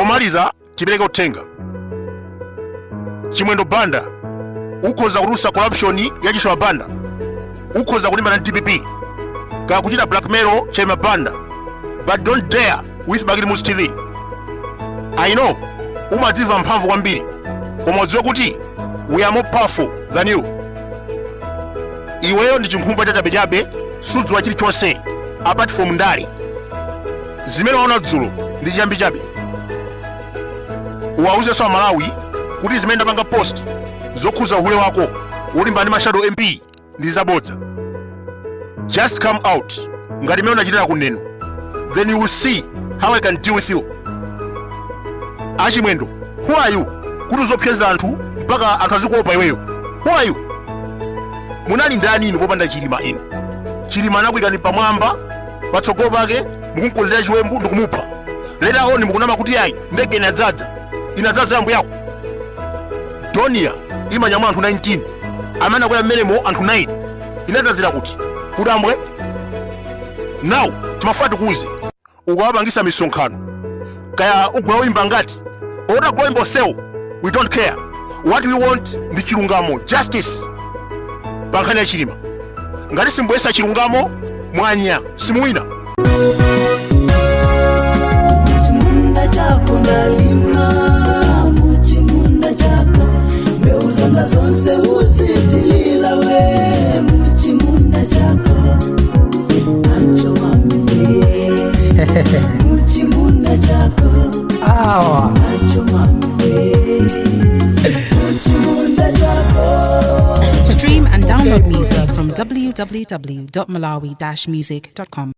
Pomaliza, tipereke uthenga. Chimwendo Banda, ukhoza kutulutsa corruption ya Chithyola Banda, ukhoza kulimbana ndi DPP kaya kuchita blackmail Chaima Banda, but don't dare with Bakili Muluzi TV. I know umadzimva mphamvu kwambiri, koma udziwe kuti we are more powerful than you. Iweyo ndi chinkhumba chachabechabe, sudziwa chilichonse apart from ndale. Zimene waona dzulo ndi chiyambi chabe. Uwauzenso Amalawi kuti zimene ndapanga post zokhuza uhule wako wolimbana ndi ma shadow MP ndi zabodza. Just come out ngati mmene unachitira kuneno, then you will see how I can deal with you. Achimwendo, who are you kuti uzopseza anthu mpaka anthu azikuopa iweyo? Who are you? Munali ndani inu popanda Chilima? Inu Chilima anakuyikani pamwamba, patsogolo pake mukumkonzera chiwembu ndikumupha. Later on mukunama kuti ayi, ndege inadzadza. Inadzadza yambo yako? Dornier imanyamula anthu 19, amene akwera mmenemo anthu 9. Inadzazira kuti kudambwe? Now timafuna tikuuze, ukawapangisa misonkhano kaya ugula oyimba ngati otagula oyimba onsewo, we don't care. What we want ndi chilungamo, justice pa nkhani ya Chilima. Ngati simbwesa chilungamo, mwanya simuwina. Chimunda chako ndalima, muchimunda chako mbeu zanga zonse uzitilila we, muchimunda chako nacho mami, muchimunda chako Awa. nacho mami, muchimunda chako. Stream and download music from www.malawi-music.com.